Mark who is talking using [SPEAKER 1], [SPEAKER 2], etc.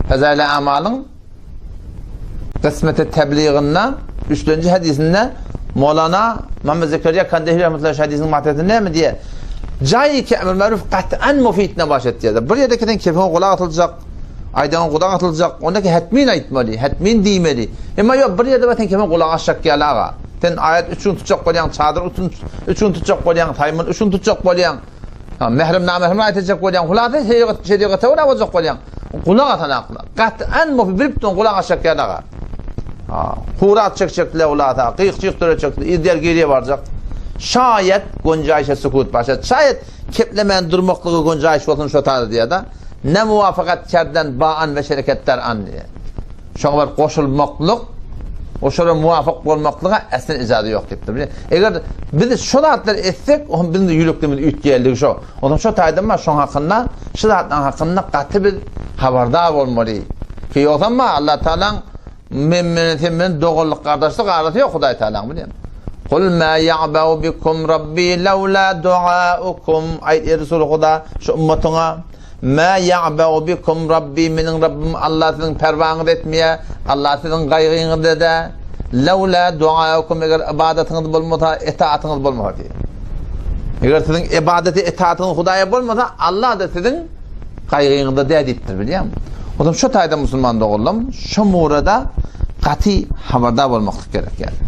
[SPEAKER 1] Fezail-i Amalyň Kysmeti Tebliginde üçlenji hadisinde Molana Muhammed Zekeriýa Kandehir rahmetullahi şu hadisiň maksady näme diýýär? Jaýy ki emr maruf kat'an mufid ne başet diýýär. Bir ýerde kesen kefiňe gulak atyljak, aýdanyňa gulak atyljak, onda ki hetmin aýtmaly, hetmin diýmeli. Emma ýok bir ýerde bar sen kefiňe gulak asjak ýaly aga. Sen aýat üçin tutjak bolýaň, çadyr üçin tutjak bolýaň, saýmyn üçin tutjak bolýaň. Mährem namährem aýtjak bolýaň. Hulasa şerigat şerigata görä boljak bolýaň. Gulak asan akla. Gat'an bu bilip duran gulak aşak ýaly aga. Ha, hurat çekjekler hulasa, gyk-jyk döretjekler, izler geriye barjak. Şaýat gonjaýşa sukut başa. Şaýat keplemän durmaklygy gonjaýyş bolsun şo taýda diýýär-de. Ne muwafakat kerden baan we şereketler an diýýär. Şoňa bir goşulmaklyk, oşolara muwafyk bolmaklyga äslen ijaza ýok diýipdir. Eger biz şo zatlary etsek, ohm biziň de ýüreklerimiz üýtgeýärligi şo. Onsoň şo taýdan bar, şoň hakynda, şu zatlaryň hakynda gaty biz habardar bolmaly. Ki ýogsam bar, Allah Tagalaň men bilen sen bilen doganlyk gardaşlyk arasy ýok Hudaý Tagalaň bilýän. Kul ma ya'ba'u bikum rabbi laula duaukum aýt eý Resul Huda şu ummatyňa Mä ýa'ba'u bikum Rabbi, meniň Rabbym Allah siziň perwaňyzy etmeýär, Allah siziň gaýgyňyzda däl. Lewlâ duaukum eger ybadatyňyz bolmasa, etaatyňyz bolmasa diýýär. Eger siziň ybadaty, etaatyňyz Hudaýa bolmasa, Allah-da siziň gaýgyňyzda däl diýipdir, bilýäňmi? Onsoň şu taýda musulman doganlarym, şu murada gaty habardar bolmaklyk gerek ýaly.